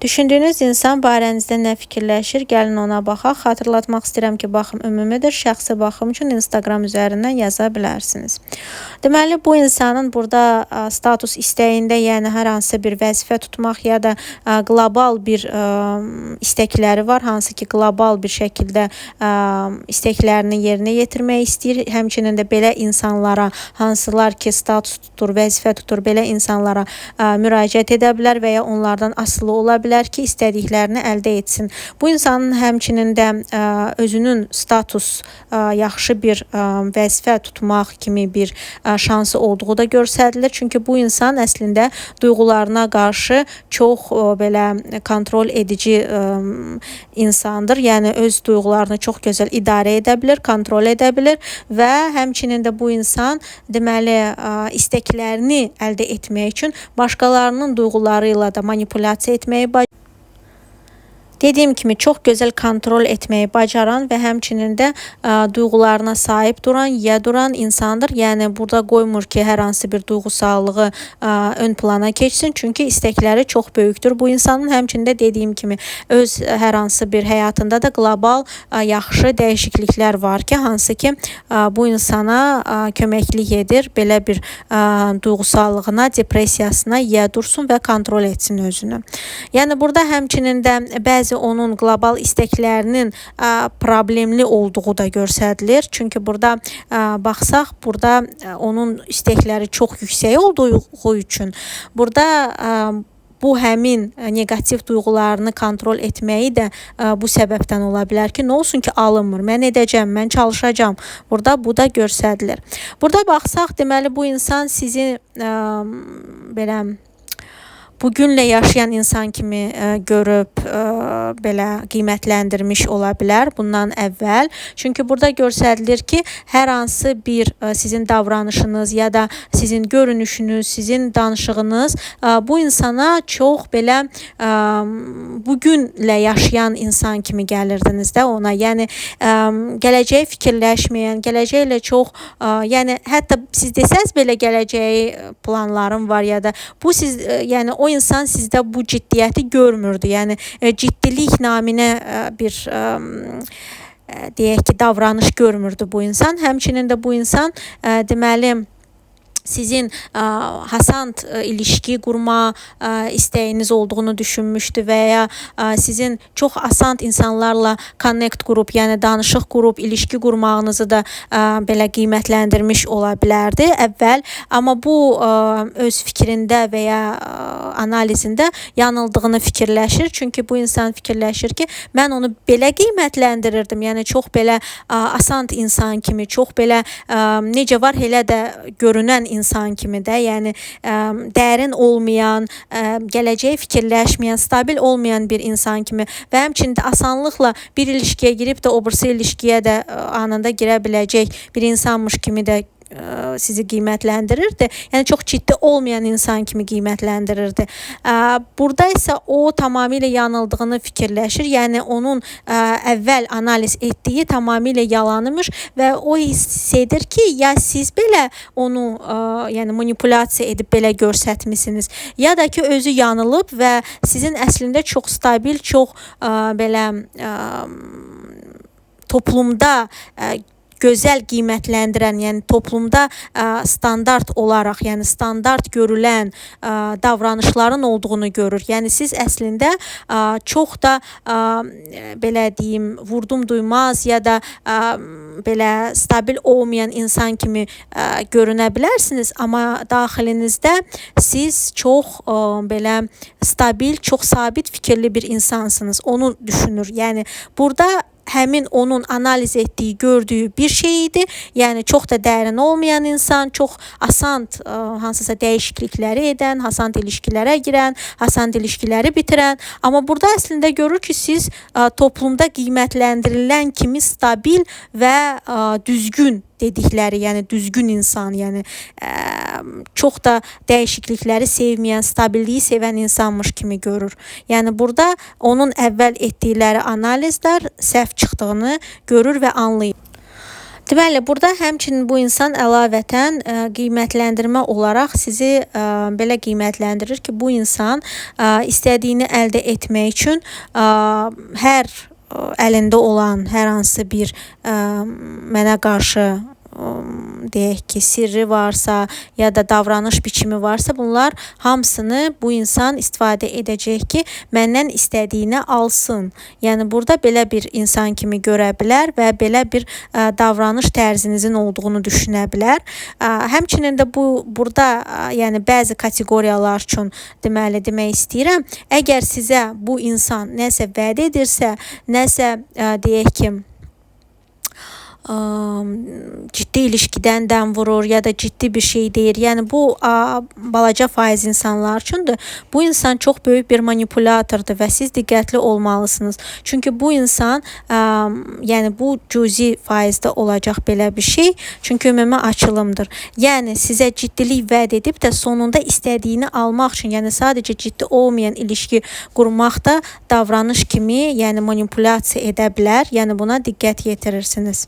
Düşündüyünüz insan barənizdə nə fikirləşir? Gəlin ona baxaq. Xatırlatmaq istəyirəm ki, baxım ümumidir. Şəxsi baxım üçün Instagram üzərindən yaza bilərsiniz. Deməli, bu insanın burada status istəyində, yəni hər hansı bir vəzifə tutmaq ya da qlobal bir istəkləri var, hansı ki, qlobal bir şəkildə istəklərini yerinə yetirmək istəyir. Həmçinin də belə insanlara, hansılar ki, status tutur, vəzifə tutur, belə insanlara müraciət edə bilər və ya onlardan asılı ola bilər ki, istədiklərini əldə etsin. Bu insanın həmçinin də özünün status, yaxşı bir vəzifə tutmaq kimi bir şansı olduğu da göstərilir. Çünki bu insan əslində duyğularına qarşı çox belə kontrol edici insandır. Yəni öz duyğularını çox gözəl idarə edə bilir, kontrol edə bilir və həmçinin də bu insan deməli istəklərini əldə etmək üçün başqalarının duyğuları ilə də manipulyasiya etməyi bacarır. Dediyim kimi çox gözəl kontrol etməyi bacaran və həmçinin də duyğularına sahib duran, yiyə duran insandır. Yəni burada qoymur ki, hər hansı bir duyğusallığı ön plana keçsin. Çünki istəkləri çox böyükdür. Bu insanın həmçinin də dediyim kimi öz hər hansı bir həyatında da qlobal yaxşı dəyişikliklər var ki, hansı ki bu insana köməklik edir. Belə bir duyğusallığına, depressiyasına yiyə dursun və kontrol etsin özünü. Yəni burada həmçinin də bəzi onun qlobal istəklərinin problemli olduğu da göstərilir. Çünki burada baxsaq, burada onun istəkləri çox yüksək olduğu üçün burada bu həmin neqativ duyğularını kontrol etməyi də bu səbəbdən ola bilər ki, nə olsun ki, alınmır, mən edəcəm, mən çalışacağam. Burada bu da göstərilir. Burada baxsaq, deməli, bu insan sizi belə bugünlə yaşayan insan kimi görüb, belə qiymətləndirmiş ola bilər bundan əvvəl. Çünki burada göstərilir ki, hər hansı bir sizin davranışınız ya da sizin görünüşünüz, sizin danışığınız bu insana çox belə bugünlə yaşayan insan kimi gəlirdiniz də ona. Yəni gələcəyi fikirləşməyən, gələcəklə çox, yəni hətta siz desəz belə gələcəyi planlarım var ya da bu siz, yəni o insan sizdə bu ciddiyyəti görmürdü. Yəni ciddilik naminə bir deyək ki, davranış görmürdü bu insan. Həmçinin də bu insan deməli sizin hasant ilişki qurma istəyiniz olduğunu düşünmüşdü və ya sizin çox asant insanlarla connect qurub, yəni danışıq qurub, ilişki qurmağınızı da belə qiymətləndirmiş ola bilərdi əvvəl. Amma bu öz fikrində və ya analizində yanıldığını fikirləşir. Çünki bu insan fikirləşir ki, mən onu belə qiymətləndirirdim. Yəni çox belə asant insan kimi, çox belə necə var elə də görünən insan kimi də, yəni dərin olmayan, gələcəyi fikirləşməyən, stabil olmayan bir insan kimi və həmçinin də asanlıqla bir ilişkiyə girib də o birisi ilişkiyə də anında girə biləcək bir insanmış kimi də sizi qiymətləndirirdi. Yəni çox ciddi olmayan insan kimi qiymətləndirirdi. Burada isə o tamamilə yanıldığını fikirləşir. Yəni onun əvvəl analiz etdiyi tamamilə yalanımış və o hiss edir ki, ya siz belə onu yəni manipulyasiya edib belə göstərmisiniz, ya da ki özü yanılıb və sizin əslində çox stabil, çox belə toplumda gözəl qiymətləndirən, yəni toplumda standart olaraq, yəni standart görülən davranışların olduğunu görür. Yəni siz əslində çox da belə deyim, vurdum duymaz ya da belə stabil olmayan insan kimi görünə bilərsiniz, amma daxilinizdə siz çox belə stabil, çox sabit fikirli bir insansınız. Onu düşünür. Yəni burada həmin onun analiz etdiyi, gördüyü bir şey idi. Yəni çox da dərin olmayan insan, çox asant hansısa dəyişiklikləri edən, asant ilişkilərə girən, asant ilişkiləri bitirən. Amma burada əslində görür ki, siz toplumda qiymətləndirilən kimi stabil və düzgün dedikləri, yəni düzgün insan, yəni çox da dəyişiklikləri sevməyən, stabilliyi sevən insanmış kimi görür. Yəni burada onun əvvəl etdikləri analizlər səhv çıxdığını görür və anlayır. Deməli, burada həmçinin bu insan əlavətən qiymətləndirmə olaraq sizi belə qiymətləndirir ki, bu insan istədiyini əldə etmək üçün hər əlində olan hər hansı bir mənə qarşı deyək ki, sirri varsa ya da davranış biçimi varsa, bunlar hamısını bu insan istifadə edəcək ki, məndən istədiyini alsın. Yəni burada belə bir insan kimi görə bilər və belə bir davranış tərzinizin olduğunu düşünə bilər. Həmçinin də bu burada yəni bəzi kateqoriyalar üçün deməli demək istəyirəm, əgər sizə bu insan nəsə vəd edirsə, nəsə deyək ki, ciddi ilişkidən dəm vurur ya da ciddi bir şey deyir. Yəni bu balaca faiz insanlar üçündür. Bu insan çox böyük bir manipulyatordur və siz diqqətli olmalısınız. Çünki bu insan, yəni bu cüzi faizdə olacaq belə bir şey. Çünki ümumi açılımdır. Yəni sizə ciddilik vəd edib də sonunda istədiyini almaq üçün, yəni sadəcə ciddi olmayan ilişki qurmaq da davranış kimi, yəni manipulyasiya edə bilər. Yəni buna diqqət yetirirsiniz.